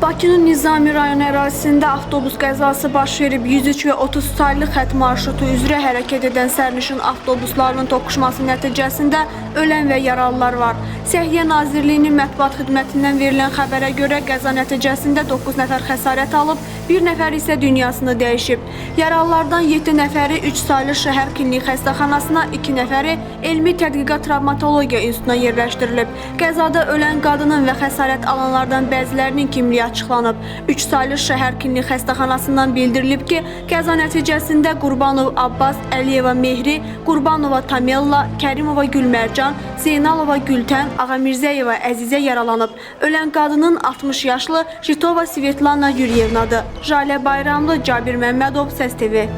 Bakının Nizami rayonu ərazisində avtobus qəzası baş verib. 103 və 30 saylı xətt marşrutu üzrə hərəkət edən sərnişin avtobuslarının toqquşması nəticəsində ölən və yaralılar var. Səhiyyə Nazirliyinin mətbuat xidmətindən verilən xəbərə görə qəza nəticəsində 9 nəfər xəsarət alıb, 1 nəfər isə dünyasını dəyişib. Yaralılardan 7 nəfəri 3 saylı şəhər klinik xəstəxanasına, 2 nəfəri Elmi Tədqiqat Travmatologiya İnstitutuna yerləşdirilib. Qəzada ölən qadının və xəsarət alanlardan bəzilərinin kimliyi açıqlanıb. 3 saylı şəhər klinik xəstəxanasından bildirilib ki, qəza nəticəsində Qurbanov Abbas, Əliyeva Mehri, Qurbanova Tamella, Kərimova Gülmərcan, Zeynalova Gültən, Ağamirzəyeva Əzizə yaralanıb. Ölən qadının 60 yaşlı Jitova Svetlana Yuryevnadır. Jalə Bayramlı, Cabir Məmmədov, Səs TV.